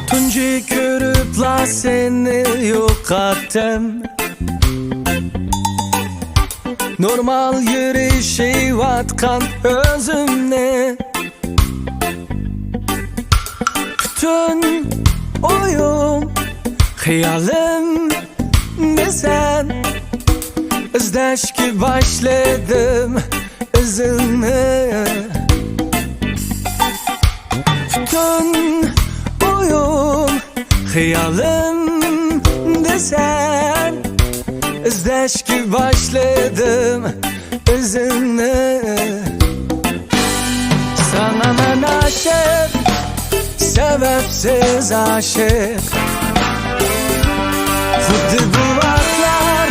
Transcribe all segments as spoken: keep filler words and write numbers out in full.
تۇنجى كۆرۈپلا سېنى يوقاتتىم، نورمال يۈرۈشۈۋاتقان ئۆزۈمنى. پۈتۈن ئويۇم، خىيالىم دېسەم، ئىزدەشكە باشلىدىم ئىزىڭنى. پۈتۈن ئويۇم، خىيالىم دېسەم، ئىزدەشكە باشلىدىم ئىزىڭنى. ساڭا مەن ئاشىق، سەۋەبسىز ئاشىق. خۇددى بۇ ۋاقىتلار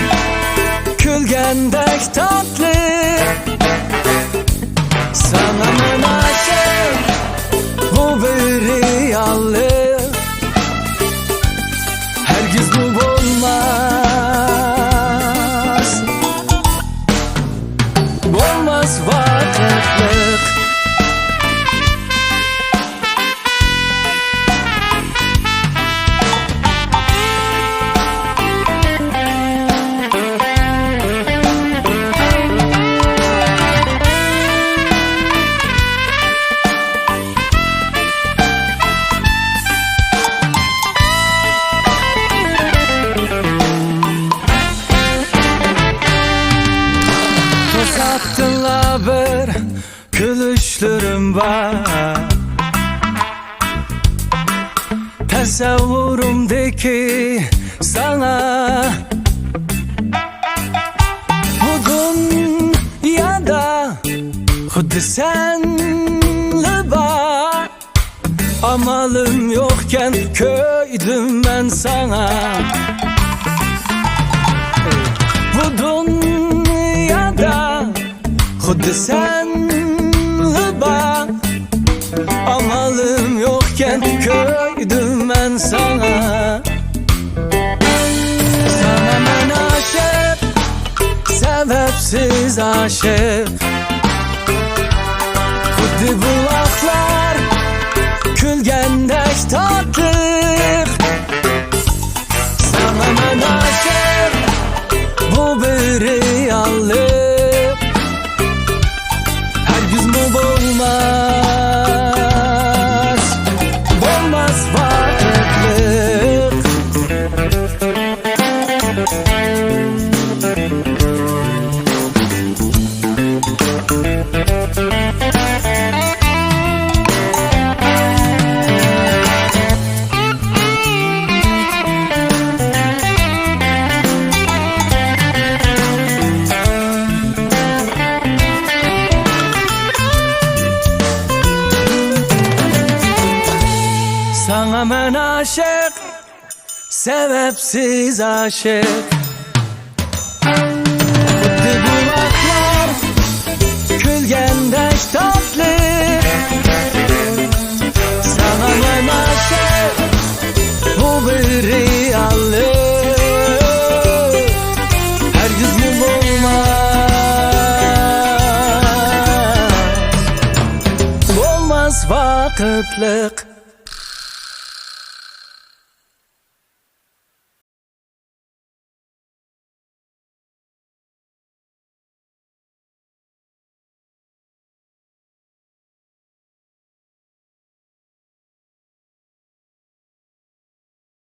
كۈلگەندەك تاتلىق. ساڭا مەن ئاشىق، بۇ بىر رېئاللىق. ھەرگىزمۇ بولماس، بولماس ۋاقىتلىق. توساتتىنلا بىر كۈلۈشلىرىم بار، تەسەۋۋۇرۇمدىكى ساڭا. بۇ دۇنيادا خۇددى سەنلا بار. ئامالىم يوقكەن كۆيدۈم مەن ساڭا. بۇ دۇنيادا خۇددى سەنلا بار. ئامالىم يوقكەن كۆيدۈم مەن ساڭا. ساڭا مەن ئاشىق، سەۋەبسىز ئاشىق. خۇددى بۇ ۋاقىتلار كۈلگەندەك تاتلىق. ساڭا مەن ئاشىق، بۇ بىر رېئاللىق. ھەرگىزمۇ بولماس، بولماس ۋاقىتلىق. ساڭا مەن ئاشىق، سەۋەبسىز ئاشىق. خۇددى بۇ ۋاقىتلار كۈلگەندەك تاتلىق. ساڭا مەن ئاشىق، بۇ بىر رېئاللىق. ھەرگىزمۇ بولماس، بولماس ۋاقىتلىق.